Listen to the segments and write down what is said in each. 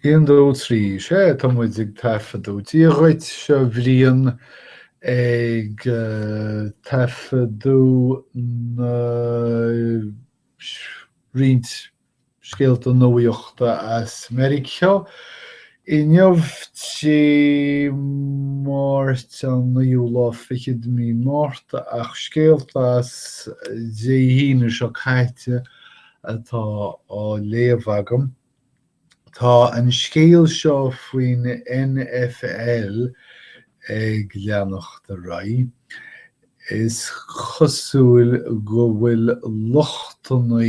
Aon, dó, trí, sea, tá muid ag taifeadadh. Dia dhuit, seo Brian ag taifeadadh na roinnt scéalta nuachta as Meiriceá. Inniu Dé Máirt an naoú lá fichead de mí Márta ach scéalta as Dé hAoine seo caite atá á léamh agam. Tá an scéal seo faoin NFL ag leanacht ar aghaidh. Is cosúil go bhfuil lochtanna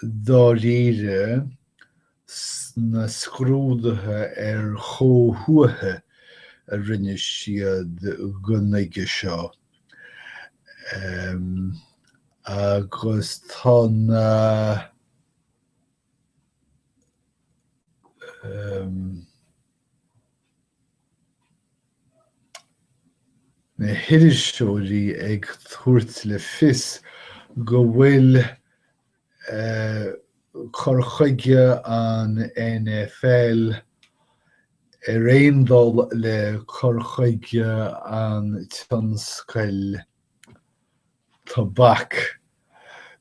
dáiríre sna scrúduithe ar chomhthuaithe a rinne siad go nuige seo. Agus tá na na hiriseoirí ag tabhairt le fios go bhfuil cur chuige an NFL ar aon dul le cur chuige an tionscail tobac,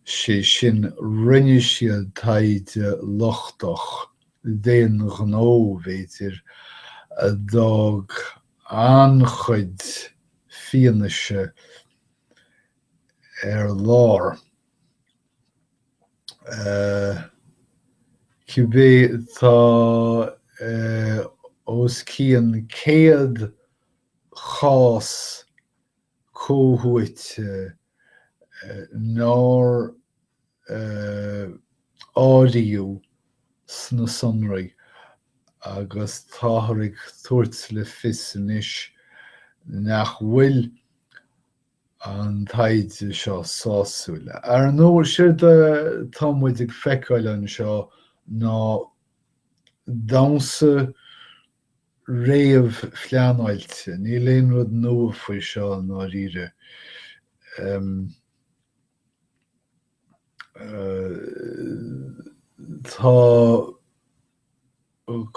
sé sin, rinne siad taighde lochtach, d'aon ghnó, b'fhéidir, a d'fhág an-chuid fianaise ar lár. Cibé, tá os cionn 100 cás comhthuaite nár áiríodh sna sonraí agus táthar ag tabhairt le fios anois nach bhfuil an taighde seo sásúil. Ar ndóigh, séard atá muid ag feiceáil anseo ná damhsa réamhphleanáilte. Níl aon rud nua faoi seo i ndáiríre. Tá.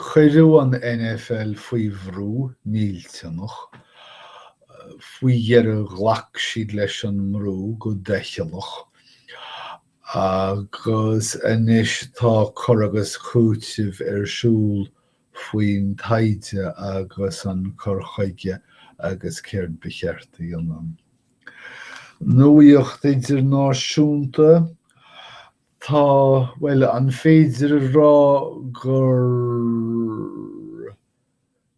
Cuireadh an NFL faoi bhrú millteanach. Faoi dheireadh ghlac siad leis an mbrú go doicheallach agus anois tá cur agus cúiteamh ar siúl faoin taighde agus an cur chuige agus céard ba cheart a dhéanamh. Nuaíocht idirnáisiúnta. Tá, bhuel, an féidir a rá gur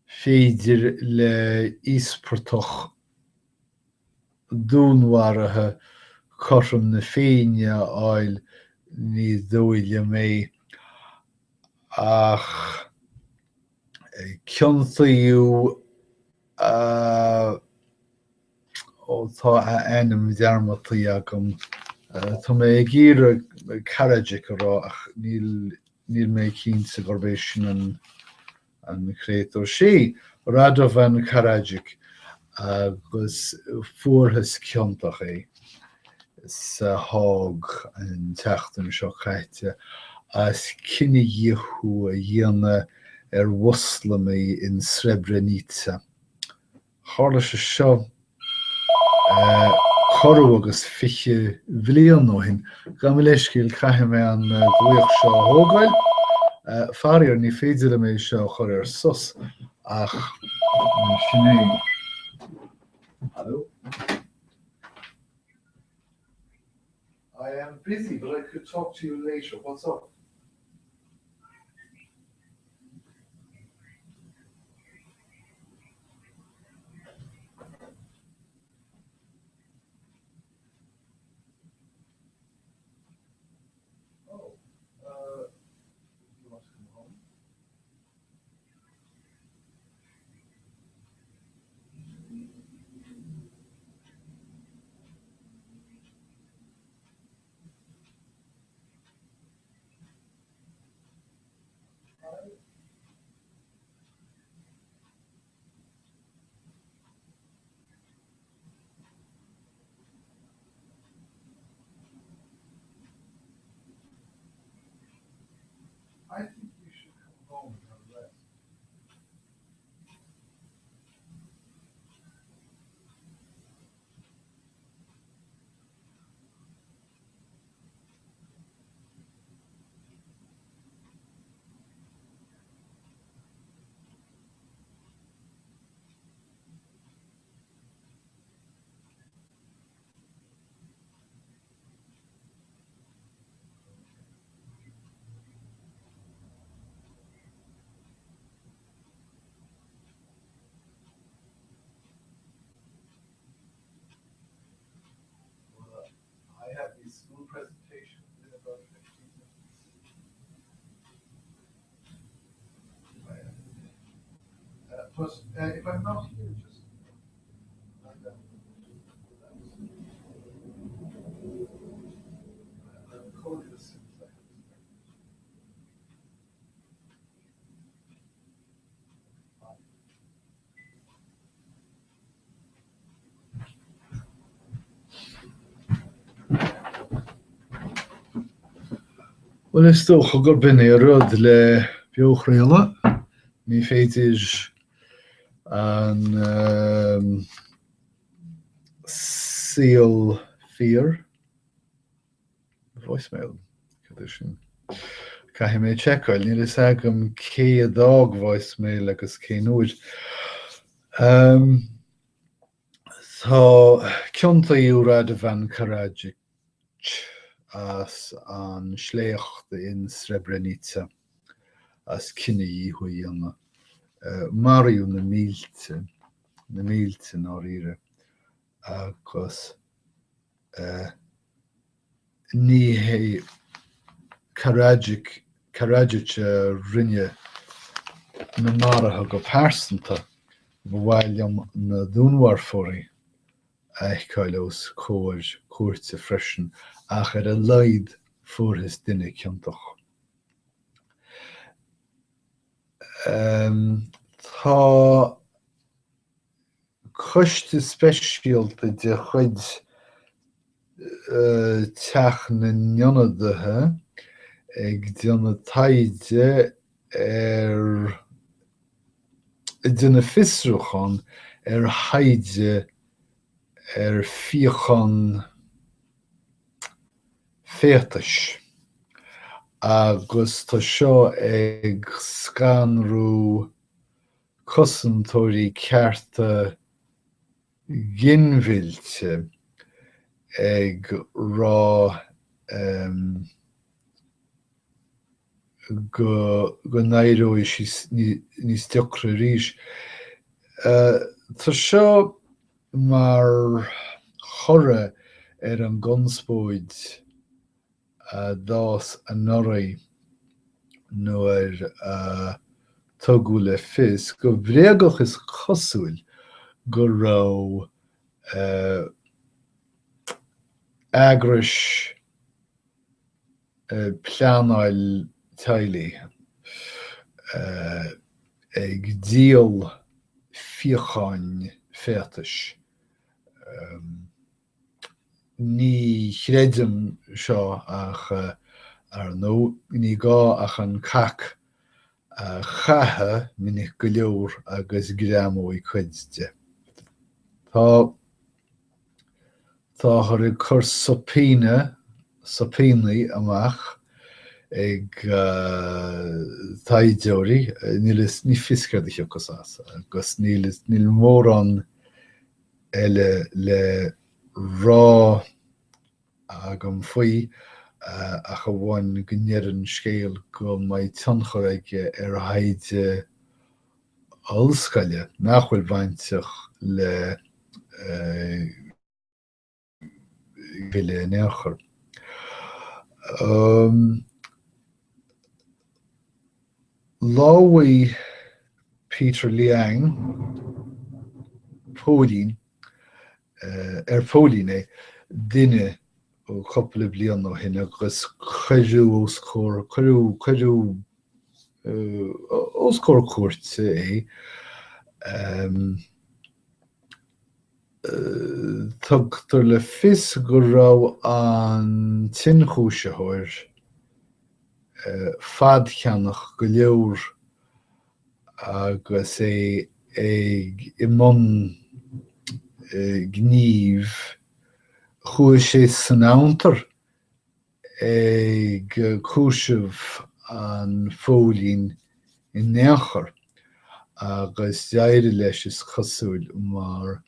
féidir le íospartach dúnmharaithe cothrom na Féinne a fháil, ní dóigh liom é, ach ciontaíodh a. Ó, tá a ainm dearmadta agam. Tá mé ag iarraidh Karadzic a rá ach níl, níl mé cinnte gurb é sin an, an créatúr. Sea, Radovan Karadzic agus fuarthas ciontach é sa Hág an tseachtain seo caite as cinedhíothú a dhéanamh ar Mhoslamaigh in Srebrenica. Tharla sé seo corradh agus 20 bliain ó shin. Gabh mo leithscéal, caithfidh mé an glaoch seo a thógáil. Faraor, ní féidir liom é seo a chur ar sos, ach sin é. Hello? I am busy, but I could talk to you later. What's up? Oh, uh, do you want to come home? I think you should. But if I'm not here, just I'll call you as soon as I have Bhuel, is dócha gurb in é an rud le beochraoladh, ní féidir an saol fíor, voicemail, cad é sin? Caithfidh mé seiceáil, níl fhios agam cé a d'fhág voicemail agus cén uair. Tá ciontaíodh Radovan Karadzic as an sléacht in Srebrenica, as cinedhíothú a dhéanamh. Maraíodh na mílte, na mílte i ndáiríre, agus Ní hé Karadzic Karadzic a rinne na maruithe go pearsanta, ba mhaith liom na dúnmharfóirí a fheiceáil os comhair cúirte freisin, ach ar a laghad fuarthas duine ciontach. Tá Coiste speisialta de chuid Teach na nIonadaithe ag déanamh taighde ar, ag déanamh fiosrúchán ar thaighde ar fíochán féatais agus tá seo ag scanrú cosantóirí cearta ginmhillte ag rá go n-éireoidh sí níos deacra arís. Tá seo mar thoradh ar an gconspóid a d'fhás anuraidh nuair a tugadh le fios, go bréagach is cosúil, go raibh eagrais pleanáil teaghlaigh ag díol fíocháin féatais. Ní chreidim seo ach, ar ndóigh, ní gá ach an cac a chaitheamh minic go leor agus greamóidh cuid de. Tá, táthar ag cur subpoena, subpoenaí amach ag taighdeoirí, níl fhios, ní fios céard a thiocfas as agus níl, níl mórán eile le rá agam faoi ach amháin go ndeir an scéal go mbeidh tionchar aige ar thaighde ollscoile nach bhfuil bainteach le ginmhilleadh in aon chor. Lámhaigh Peter Liang, póilín, ar póilín é, duine cúpla bliain ó shin agus cuireadh os comhair, cuireadh, cuireadh os comhair cúirte é. Tugtar le fios go raibh an t-ionchúisitheoir fadcheannach go leor agus é ag i mbun gnímh. Chuaigh sé san amhantar ag cúiseamh an phóilín in aon chor agus d'éirigh leis, is cosúil, mar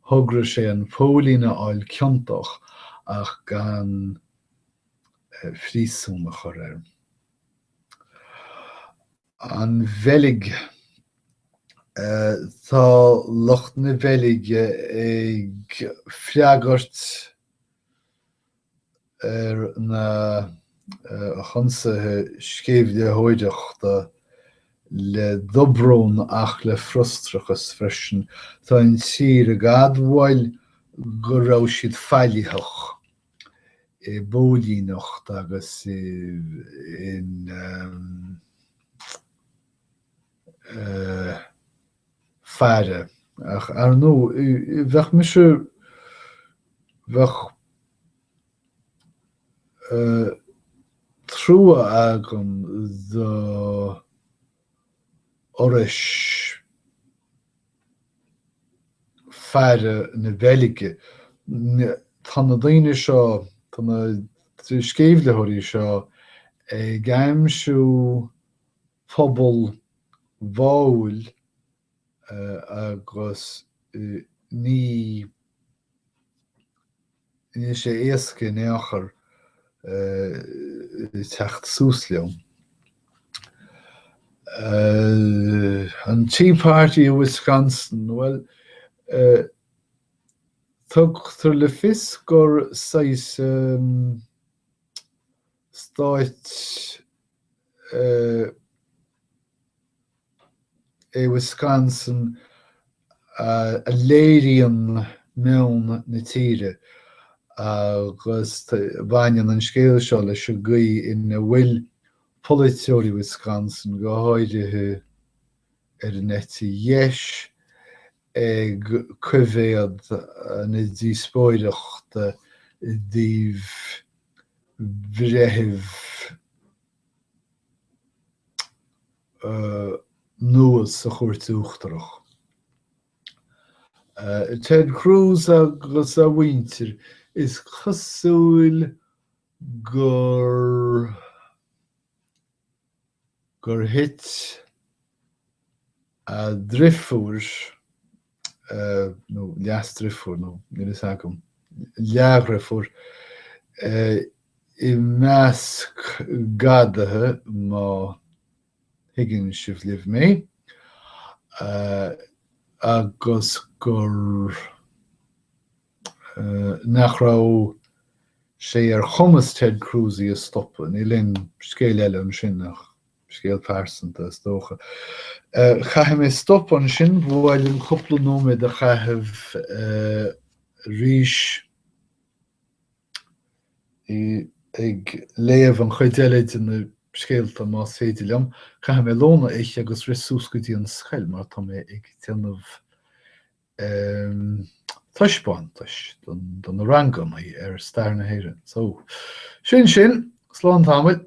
thograigh sé an póilín a fháil ciontach ach gan phríosún a chur air. An Bheilg. Tá lucht na Beilge ag freagairt ar na hionsaithe sceimhlitheoireachta. Le dobrón ach le frustrachas freisin. Tá an tír ag admháil go raibh siad faillitheach i bpóilíneacht agus in faire. Ach ar ndóigh, bheadh mise, bheadh trua agam do fhorais faire na Beilge. Tá na daoine seo, tá na sceimhlitheoirí seo ag aimsiú pobal báúil agus ní níl sé éasca in aon chor teacht suas leo. An Tea Party of Wisconsin, bhuel, tugtar le fios gur saghas stáit é Wisconsin a léiríonn meon na tíre agus baineann an scéal seo leis an gcaoi ina bhfuil polaiteoirí Wisconsin, go háirithe ar an eite dheis, ag coimhéad na díospóireachta i dtaobh bhreitheamh nua sa Chúirt Uachtarach. Ted Cruz agus a mhuintir, is cosúil gur gur thit a dhrifiúr, nó leasdrifiúr, nó níl fhios agam, leathdhrifiúr, i measc gadaithe, má thuigeann sibh libh mé, agus gur nach raibh sé ar chumas Ted Cruz í a stopadh. Níl aon scéal eile ansin ach scéal pearsanta, is dócha. Caithfidh mé stop ansin, ba mhaith liom cúpla nóiméad a chaitheamh arís ag léamh an chuid eile de na scéalta más féidir liom. Caithfidh mé lón a ithe agus rith suas go dtí an scoil mar tá mé ag déanamh taispeántais do na ranganna ar stair na hÉireann. So, sin sin, slán tamaill.